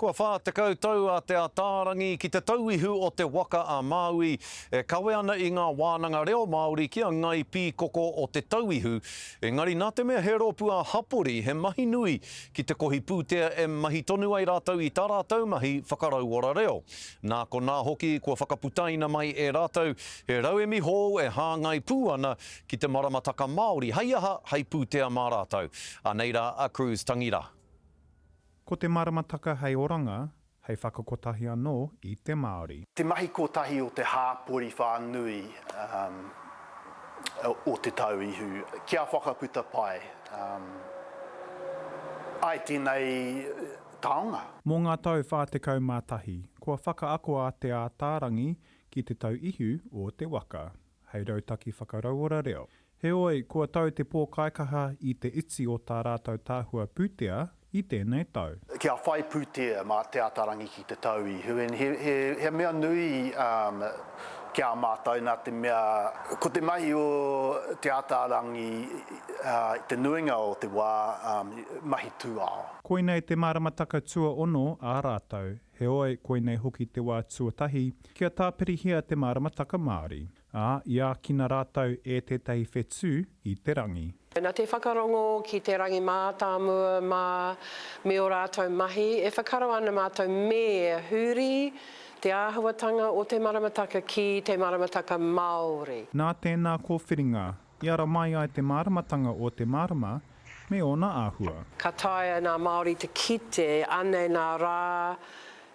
Kua 40 tau a Te Ataarangi ki te tauihu o te waka a Māui e kawe ana i ngā wānanga reo Māori ki a Ngāi Pīkoko o Te Tauihu, engari nā te mea he rōpū ā-hapori he mahi nui ki te kohi pūtea e mahi tonu ai rātou i tā rātou mahi whakarauora reo. Nā konā hoki kua whakaputaina mai e rātou he rauemi hou e hāngai pū ana ki te maramataka Māori hei aha, hei pūtea mā rātou. Anei rā a Cruz Tangira. Ko te maramataka hei oranga, hei whakakotahi anō i te Māori. Te mahi kotahi o te hāpori whānui o Te Tau Ihu kia whakaputa pai ai tēnei taonga. Mō ngā tau 41, kua whakaako a Te Ātaarangi ki Te Tau Ihu o te waka, hei rautaki whakarauora reo. Heoi, kua tau te pōkaikaha i te iti o tā rātou tahua pūtea i tēnei tau. Kia whai pūtea mā Te Ataarangi ki te Tauihu, and he, he, he mea nui um, ki a mātou nā te mea ko te mahi o Te Ataarangi uh, i te nuinga o te wā um, mahi tūao. Koinei te maramataka tuaono a rātou, heoi koinei hoki te wā tuatahi kia tāpirihia te maramataka Māori. Ā, i ākina rātou e tētahi whetū i te rangi. Na te whakarongo ki te rangi mātāmua mā me o rātou mahi, e whakaro ana mātou me huri te āhuatanga o te maramataka ki te maramataka Māori. Nā tēnā kōwhiringa i ara mai ai te māramatanga o te mārama me ōna āhua. Ka taea nā Māori te kite anei nā rā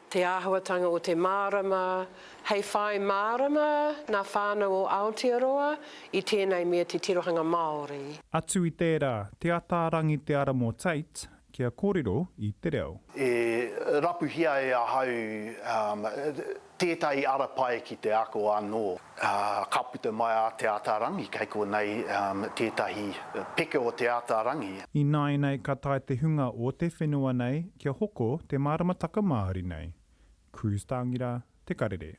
Te āhuatanga o te mārama, hei whai mārama nā whānau o Aotearoa i tēnei mea te tirohanga Māori. Atu i tērā, Te Ataarangi te ara mō Tate kia kōrero i te reo. E rapuhia e ahau tētahi ara pai ki te ako anō. Ka puta mai a Te Ataarangi, kei konei tētahi peke o Te Ataarangi. Ināianei ka tae te hunga o te whenua nei kia hoko te maramataka Māori nei. Cruz Tāngira, Te Karere.